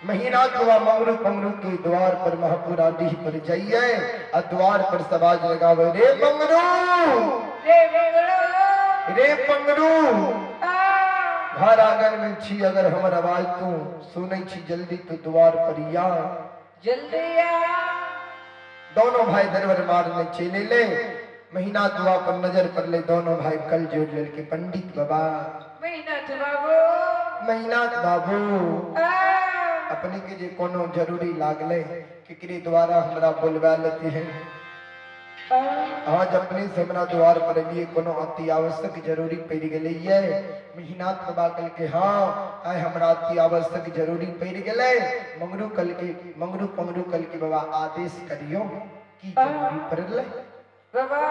महीना दुआ मंगरू पंगरू के द्वार पर महापुरा डीह पर जाइए आ द्वार पर सवाज लगावे, रे मंगरू रे मंगरू रे पंगरू, घर आंगन में छी, अगर हमर आवाज तू सुनै छी जल्दी तू द्वार पर या, जल्दी आ। दोनों भाई दरबार मारने चले ले। महीना दुआ पर नजर पर ले, दोनों भाई कल जोड़ ले के पंडित बाबा, महीनाथ बाबू, महीनाथ बाबू, अपने के जे कोनो जरूरी लागले केकरे द्वारा हमरा बोलवा लेते हैं। आज अपने से हमरा द्वार पर लिए कोनो अति आवश्यक जरूरी पड़ गेलै ये। महीनाथ बाबा कल के हाँ आय हमरा अति आवश्यक जरूरी पड़ गेलै। मंगरू कल के मंगरू पंगरू कल के बाबा आदेश करियो की जरूरी पड़लै। बाबा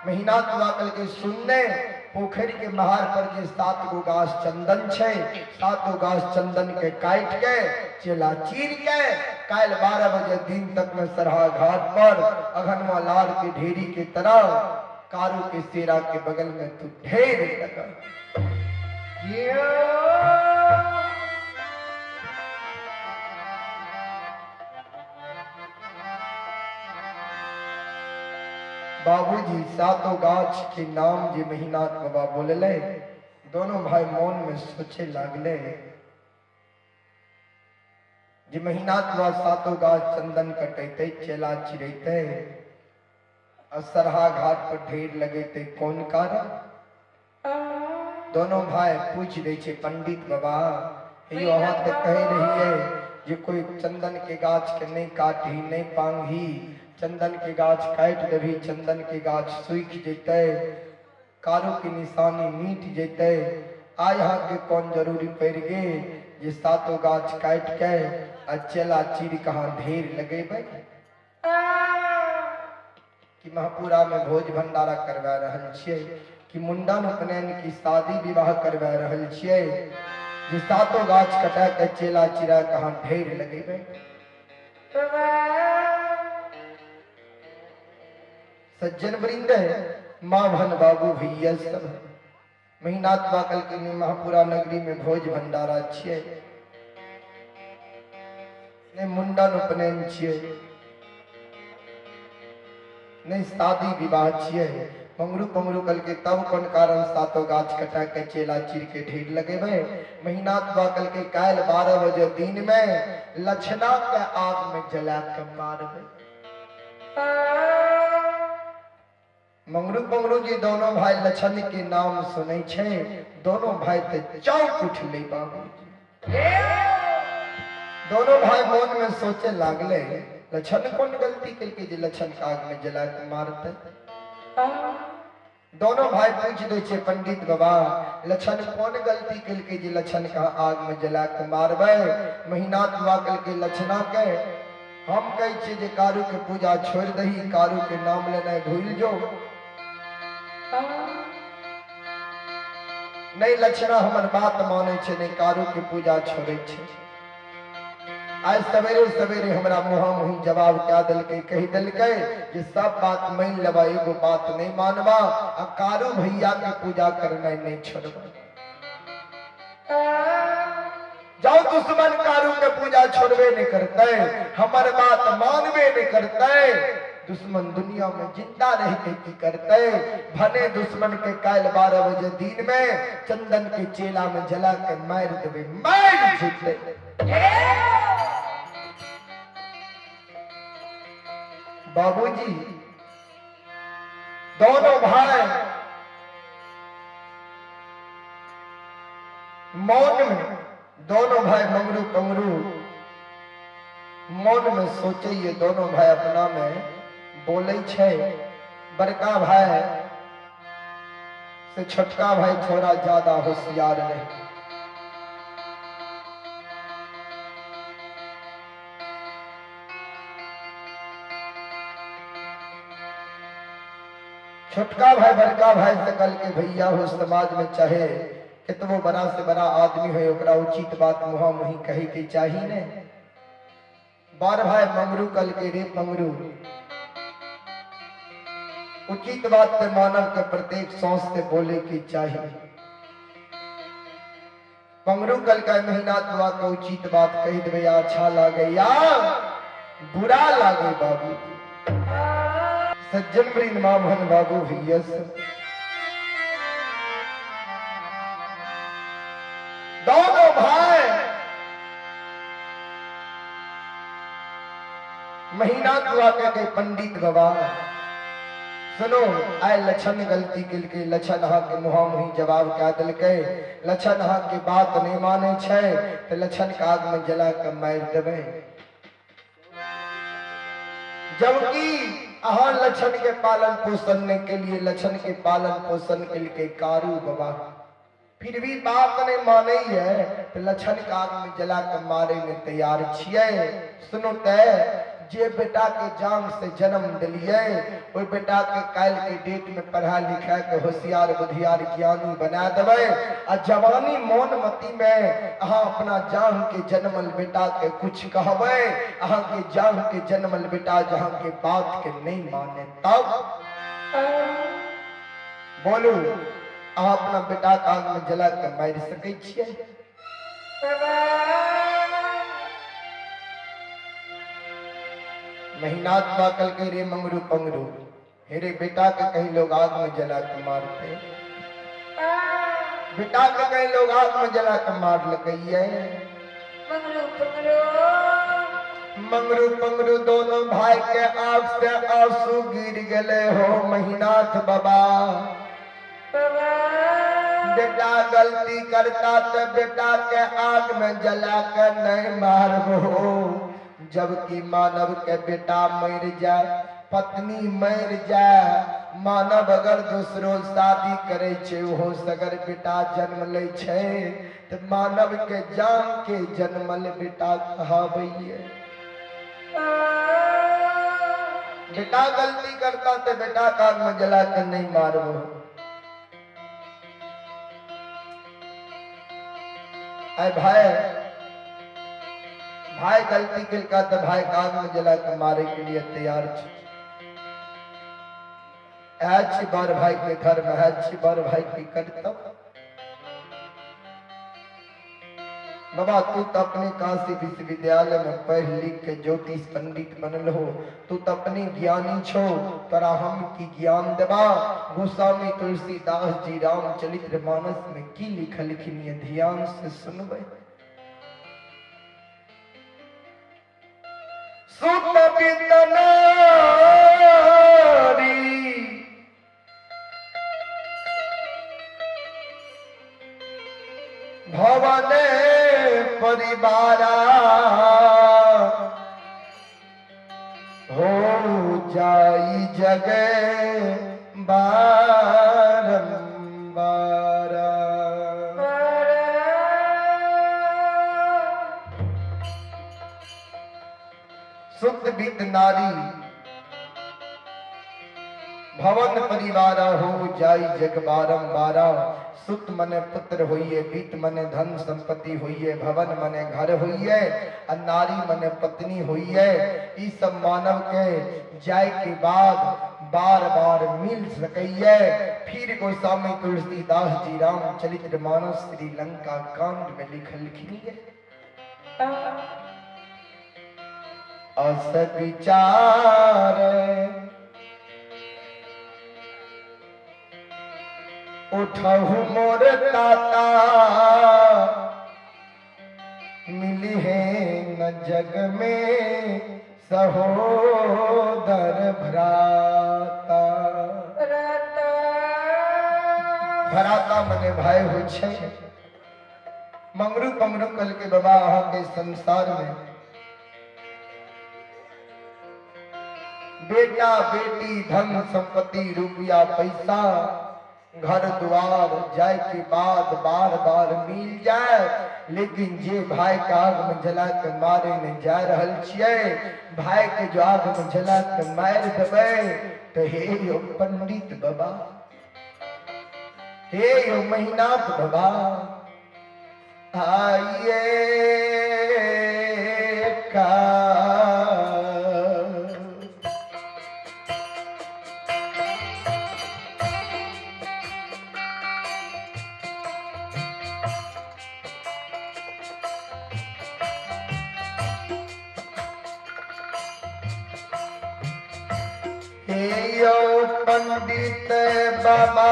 महीनाथ बाबा कल के सुनने पोखरि के महार पर जे 7 गो गाछ चंदन छै, 7 गो गाछ चंदन के काट के चेला चीर के काल्हि 12 बजे दिन तक में सरहा घाट पर अघनवा लाल के ढेरी के तरह कारू के सेरा के बगल में तू ढेर लगा। बाबूजी सातों गाछ के नाम जे महीनाथ बाबा बोलले, दोनों भाई मौन में सोचे लागले जे महीनाथ बाबा सातों गाछ चंदन कटैते, चेला चिरैते और सरहा घाट पर ढेर लगैते, कौन कारण? दोनों भाई पूछ दै छे पंडित बाबा, यो अहाँ तो कह रही है जे कोई चंदन के गाछ के नहीं काटी नहीं पांगी, चंदन के गाछ काट देबी चंदन के गाछ सूख जैते, कारू के निशानी मिट जैते। आ यहाँ के कौन जरूरी पड़ गे जे सातों गाछ काट के आ चेला चीर कहाँ ढेर लगेबै? कि महापुरा में भोज भंडारा करवा रहल छियै, कि मुंडन उपनयन की शादी विवाह करवा रहल छियै जे सातों गाछ कटा के चेला चिरा कहाँ ढेर लगेबै? सज्जन वृंद माँ भन बाबू भैया सब महीनाथ बाबा कल के महापुरा नगरी में भोज भंडारा छियै, ने मुंडन उपनयन छियै, ने शादी विवाह छियै। मंगरू पंगरू कल के तब कौन कारण सातों गाछ कटा के चेला चीर के ढेर लगेबै? महीनाथ बाबा कल के काल्हि 12 बजे दिन में लछना के आग में जला के मारबै। मंगरू पंगरू जी दोनों भाई लछन के नाम सुनै छै, दोनों भाई ते चौंक उठले बाबूजी। दोनों भाई मन में सोचे लागले लछन कौन गलती केलकै जे लछन के आग में जला के मारतै? दोनों भाई पूछ दै छै पंडित बाबा, लछन कौन गलती केलकै जे लछन के आग में जला के मारबै? महीनाथ बाबा कहलकै लछना के हम कहै छियै जे कारू के पूजा छोड़ दही, कारू के नाम लेनाइ भूल जो। नहीं लछना हमर बात मानै छै, नहीं कारू के पूजा छोड़ै छै। आज सवेरे सवेरे हमरा मुहा मुही जवाब क्या दिलकै, कही दिलकै जे सब बात मान लेबा, एगो बात नहीं मानबा, आ कारू भैया के पूजा करना नहीं छोड़बा। जाओ दुश्मन कारू के पूजा छोड़बे नहीं करते, हमर बात मानबे नहीं करते, दुश्मन दुनिया में जिंदा रह के की करते? भने दुश्मन के काल्हि 12 बजे दिन में चंदन के चेला में जला के मार देबे, मार जेतै। बाबूजी दोनों भाई मौन में, दोनों भाई मंगरू पंगरू मौन में सोचे, ये दोनों भाई अपना में बोले छे। बड़का भाई से छोटका भाई थोड़ा ज्यादा होशियार रहे। छोटका भाई बड़का भाई से कल के भैया हो समाज में चाहे कितनो बड़ा से बड़ा आदमी हो, ओकरा उचित बात मुहा मुही कहे के चाही ने। बार भाई मंगरू कल के रे मंगरू, उचित बात पे मानव के प्रत्येक सांस से बोले की चाहिए। पंगरू कल का महिनाथ बाबा के उचित बात कही देबै, अच्छा लागे या बुरा लागे बाबू। सज्जन वृंद मोहन बाबू भैया दोनों भाई महीना बाबा के पंडित बाबा सुनो, आए लछन गलती केलकै, लछन अहाँ के मुहा मुही जवाब कह देलकै, लछन अहाँ के बात नहीं माने छै तो लछन के आग में जला के मारि देबै। जबकि अहाँ लछन के पालन पोषण के लिए, लछन के पालन पोषण के लिए कारू बाबा फिर भी बात नहीं माने है तो लछन के आग में जला के मारे में तैयार छियै। सुनो ते जे बेटा के जान से जन्म दिलिए ओहि बेटा के काल्हि के डेट में पढ़ा लिखा के होशियार बुधियार ज्ञानी बना देबै, आ जवानी मोन मती में अहाँ अपना जान के जन्मल बेटा के कुछ कहबै, अहाँ के जान के जन्मल बेटा जहाँ के बात के नहीं माने तब बोलू अहाँ अपना बेटा के आग में जला के मारि सकै छियै? महीनाथ बा कल के रे मंगरू पंगरू, हेरे बेटा के कहीं लोग आग में जला के मारते, बेटा के कहीं लोग आग में जला के मार लगे। मंगरू पंगरू दोनों भाई के आंख से आंसू गिर गए हो महीनाथ बाबा। बेटा गलती करता तो बेटा के आग में जला के नहीं मारबो, जबकि मानव के बेटा मर जाए, पत्नी मर जाए, मानव अगर दूसरो शादी करे छे ओहो सगर बेटा जन्म ले छे तो मानव के जान के जन्मल बेटा कहाबैये। बेटा गलती करता तो बेटा का आग में जला के नहीं मारबो। अरे भाई, भाई गलती केलका तो भाई आग में जला के मारे के लिए तैयार छे। बर भाई के घर में है बर भाई की करतब। बाबा तू तो अपने काशी विश्वविद्यालय में पढ़ लिख के ज्योतिष पंडित बनल हो, तू तो अपने ज्ञानी छो, तोरा हम की ज्ञान देबा। गोस्वामी तुलसीदास जी रामचरित्र मानस में की लिखलखिन ध्यान से सुनबै। सुत बित नारी भवन परिवारा हो जाई जगे बारंबारा। सुत बित नारी भवन परिवारा हो जाई जग बारंबारा। सुत मने पुत्र होइए, बीत मने धन संपत्ति होइए, भवन मने घर होइए, और नारी मने पत्नी होइए। ई सब मानव के जाय के बाद बार बार मिल सकैये। फिर गोस्वामी तुलसीदास जी रामचरित्र मानस श्रीलंका कांड में लिखलखिन अस विचार उठहु मोर ताता मिली है न जग में सहोदर भ्राता। भ्राता मने भाई हो छे। मंगरू पंगरू कल के बाबा अहाँ के संसार में बेटा बेटी धन संपत्ति रुपया पैसा घर द्वार जाए के बाद बार बार मिल जाए, लेकिन जे भाई के आग में जला के मारे में जा रहल छियै, भाई के जो आग में जला के मार देबै तो हे यो पंडित बाबा, हे यो महिनाथ बाबा, आइए का हे यो पंडित बाबा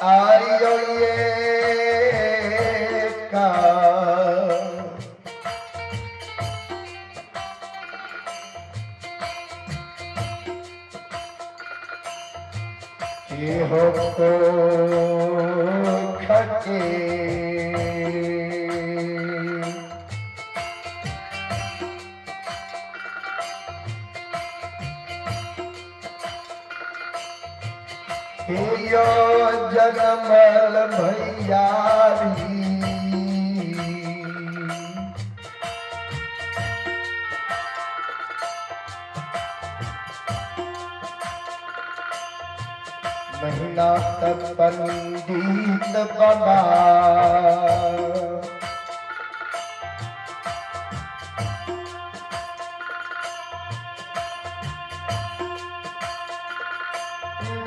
आयो ये का हो को खके यो जनमल भैयारी महीना तक पंडित बाबा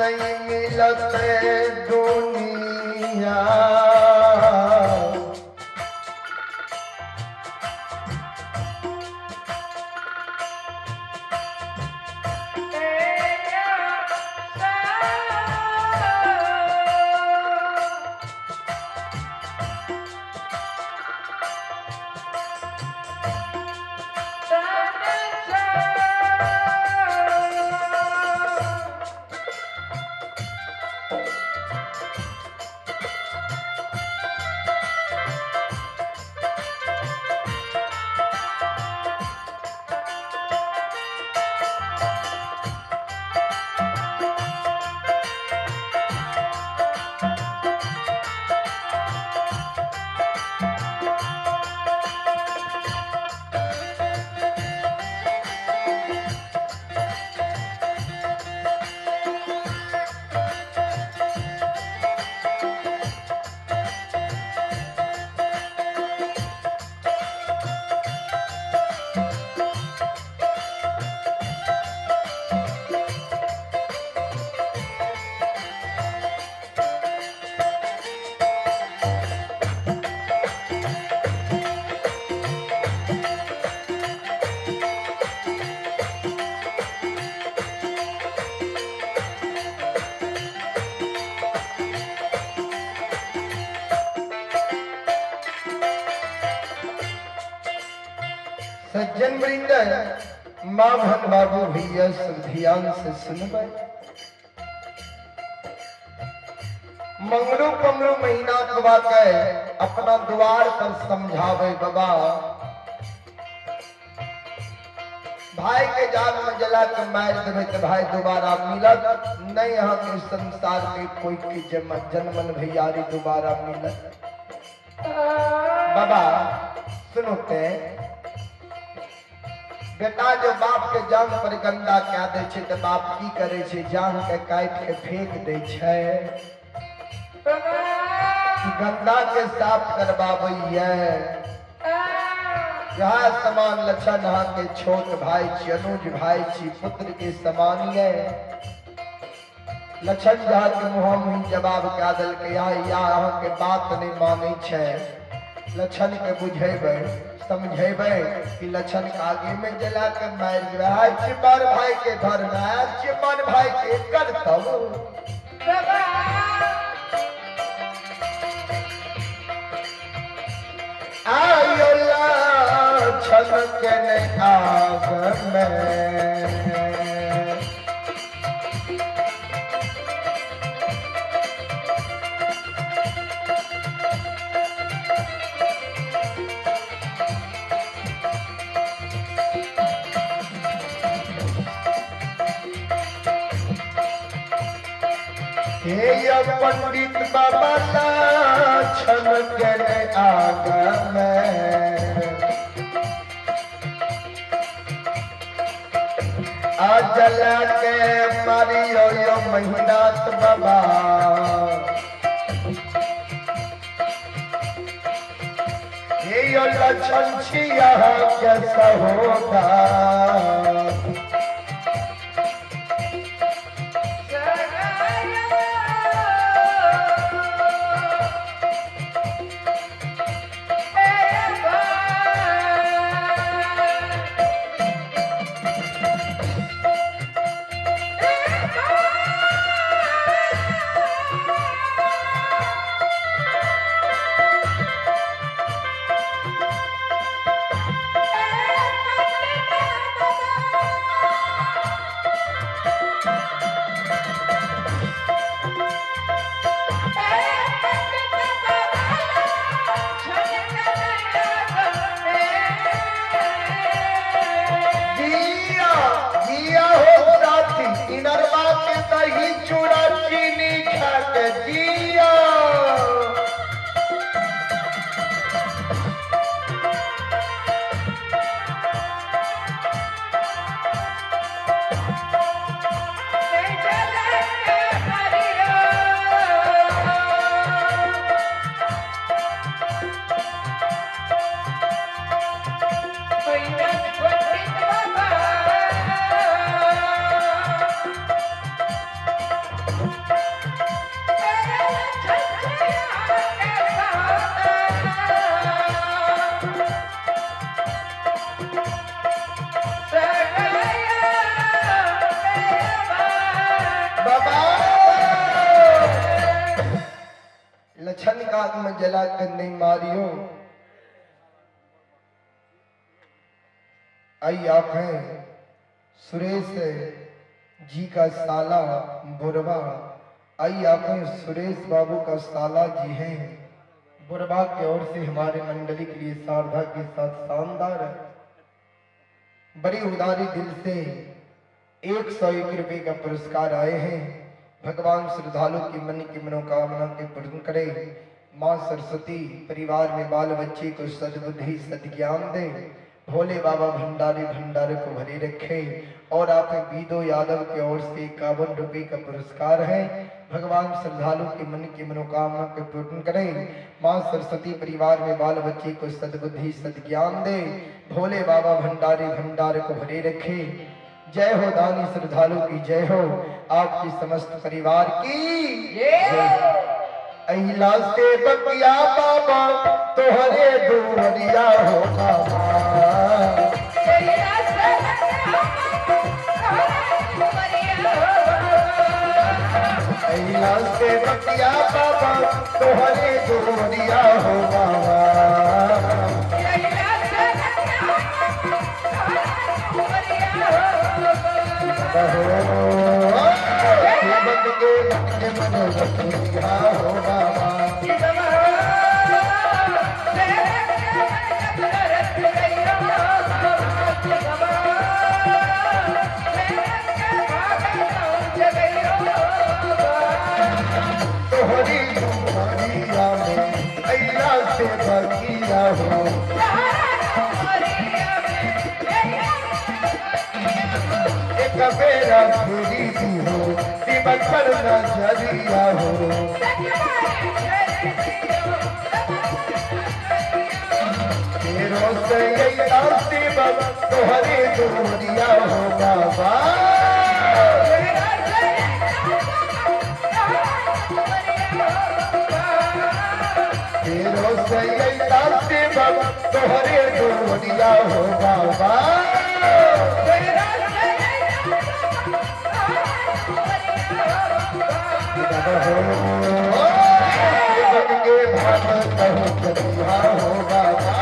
नहीं मिलते दुनिया सज्जन वृंद माँ भन बाबू भैया सब ध्यान से सुनबै। मंगरू पंगरू महीना के बाद अपना द्वार पर समझावे बाबा भाई के जान में जला के मार देवे तो भाई दोबारा मिलत नहीं। यहाँ के संसार में कोई के जन्मन भैयारी दोबारा मिलत। बाबा सुनो ते बेटा जो बाप के जान पर गंदा क्या दे छे तो बाप की करे छे, जान के काट के फेंक दे छे, गंदा के साफ करवाबैया। यह समान लक्षण अहाँ के छोट भाई छी, अनुज भाई छी, पुत्र के समान ये। लक्षण झा के मुँह मुँह जवाब क्या दल के या अहाँ के बात नहीं मानै छे। लक्षण के बुझेबै समझेबै कि लक्षण के आगे में जला के मारि देबै। चिमन भाई के धर्म है, चिमन भाई के करतब। आयो लक्षण के आग में पंडित बाबा लक्षण के आग में जला के मारियो यो महिनाथ बाबा। हे यो लक्षण छिया कैसा होगा। काग में जला कर नहीं मारियो। आई आप हैं सुरेश जी का साला बुरवा। आई आप हैं सुरेश बाबू का साला जी हैं बुरवा की ओर से हमारे मंडली के लिए सारधा के साथ शानदार बड़ी उदारी दिल से 101 रुपए का पुरस्कार आए हैं। भगवान श्रद्धालु की मन की मनोकामना के पूर्ण करे। माँ सरस्वती परिवार में बाल बच्चे को सद्बुद्धि सद्ज्ञान दे। भोले बाबा भंडारी भंडारे को भरे रखे। और आप बीदो यादव की ओर से 51 रुपए का पुरस्कार है। भगवान श्रद्धालु के मन की मनोकामना के पूर्ण करे। माँ सरस्वती परिवार में बाल बच्चे को सद्बुद्धि सद्ज्ञान दे। भोले बाबा भंडारी भंडारे को भरे रखे। जय हो दानी श्रद्धालु की जय हो। आपकी समस्त परिवार की जय हो। अहिला से बकिया बाबा तोहरे दूरिया हो बाबा। अहिला से बकिया बाबा तोहरे दूरिया हो बाबा। हो बाबा। तोहरी दुआरिया में अल्लाह से बकिया हो। एक बेरा फेरी दी हो दिमक पर नजरिया हो। तेरो से तोहरे दूरिया हो बाबा। तेरो से तोहरे दूरिया हो बाबा। के भाव कहो करिया हो बाबा।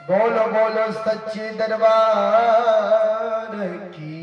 बोलो बोलो सच्चे दरबार की।